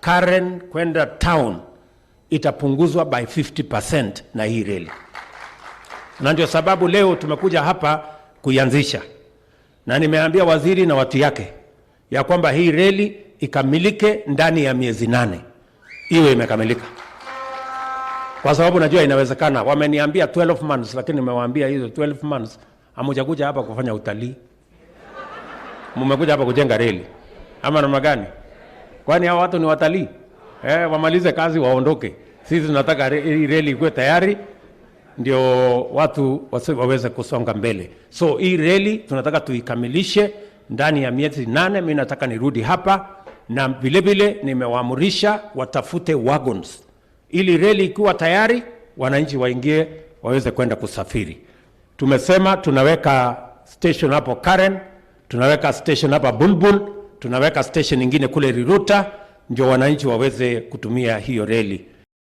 Karen kwenda town itapunguzwa by 50% na hii reli, na ndio sababu leo tumekuja hapa kuianzisha, na nimeambia waziri na watu yake ya kwamba hii reli ikamilike ndani ya miezi 8, iwe imekamilika, kwa sababu najua inawezekana. Wameniambia 12 months, lakini nimewaambia hizo 12 months hamujakuja hapa kufanya utalii, mmekuja hapa kujenga reli ama namna gani? Kwani hao watu ni watalii? Eh, wamalize kazi waondoke. Sisi tunataka hii reli ikuwe tayari ndio watu waweze kusonga mbele. So hii reli tunataka tuikamilishe ndani ya miezi 8. Mimi nataka nirudi hapa, na vile vile nimewaamurisha watafute wagons ili reli ikiwa tayari wananchi waingie waweze kwenda kusafiri. Tumesema tunaweka station hapo Karen, tunaweka station hapa Bulbul, tunaweka station nyingine kule Riruta, ndio wananchi waweze kutumia hiyo reli.